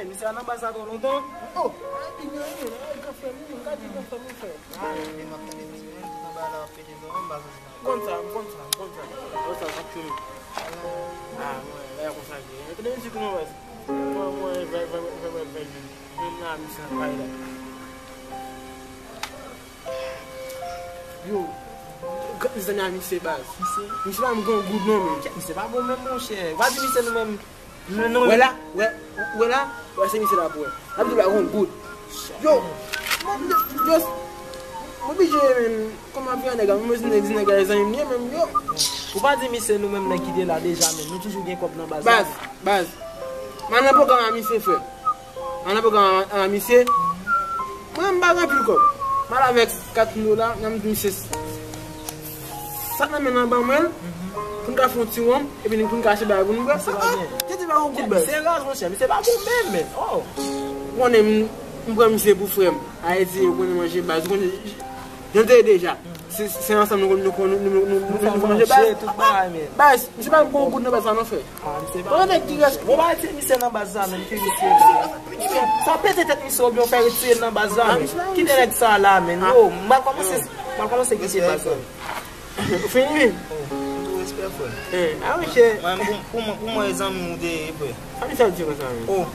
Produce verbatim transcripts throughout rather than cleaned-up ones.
Misye a nan baz la twò lontan. Oh, a, pi byen, wi, men, a, gran frè m, wi, m ka di gran frè m, wi, frè. A, men m ap tande misye, menm tout anba la ap pete zòrèy, m pa santi mal. M konn sa, m konn sa, m konn sa. Yo, sa, sa k chou. A, mwen, lè konsa, gen. Yo, tande mizik nou, baz. Mwen, mwen, vè, vè, vè, vè, vè, vè. Menm la, misye ap pale la. Yo, gad mizanmi a misye baz. Misye? Misye pa menm gen yon goud non, men. Kèt, misye pa bon menm, monchè. Ou pa di misye nou menm. Nou, nou, wè la, wè, wè la, wè se misye la pou wè. L ap di w pa gen yon goud. Yo, mwen, yo, mwen oblije, men, kòman ap vin nèg la, mwen di nèg, di nèg la, zanmi m ye, men, yo. Ou pa di misye nou menm nèg ki te la deja, men nou toujou gen kòb nan baz la. Baz, baz. Mwen nan pwogram a misye, frè. Ann nan pwogram a, a misye. Mwen, m pa gen anpil kòb. M al avèk kat mil dola, m di misye, sa k nan men nan ban mwen l, pou n ka fè yon ti wonm, epi pou n ka achte bagay pou n bwè. Misye pa gen. Kèt, se pa yon goud baz. Misye raz, monchè, misye pa bon menm, men. Oh. Ou konnen m, m pran misye pou frè m. Ayiti, yo konnen manje baz, ou konnen, jan l te ye deja. Se, se ansanm nou, nou, nou, nou, nou, nou, nou manje baz. Tout bagay, men. Baz, misye pa gen yon goud nan baz la non, frè. A, misye pa. Bon, nèg ki rès. Bon, ba, ti misye nan baz la, men, ki misye la. Sa pete tèt misye, oubyen w fè retire l nan baz la, men. Kite nèg sa la, men. Yo, m pral kòmanse, m pral kòmanse kite baz la. Ou fini, wi? Oh, tout respè, frè. Eh, a, monchè. Mwen, pou, pou mwen, pou mwen, e zanmi w te ye, frè. Sa misye ap di konsa, men? Oh.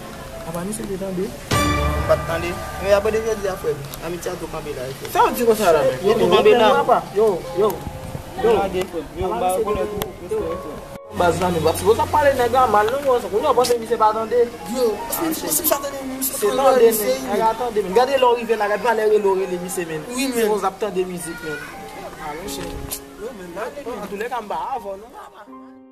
Apa misye te tande? M pa t tande. Men apre de jodi a, frè m, amitye a tou kanpe la, frè. Sa w di konsa la, men? Yo tou kanpe la. Yo, yo, yo. Yo, m lage, frè m. Yo, m pa rekonèt ou. Respè, frè m. Baz la, men, w ap sipoze ap pale nèg la mal, non, konsa. Kounye a, w panse misye pa tande? Yo, se misye sa tande, men, misye se tande, men. Nèg la tande, men. Gade lè w rive la, gade pa lè rele w rele misye, men. Wi, men. Se konsa ap tande mizik, men. A, monchè. Yo, men, m pa tande. Antoulèka, m pa avè w, non, papa.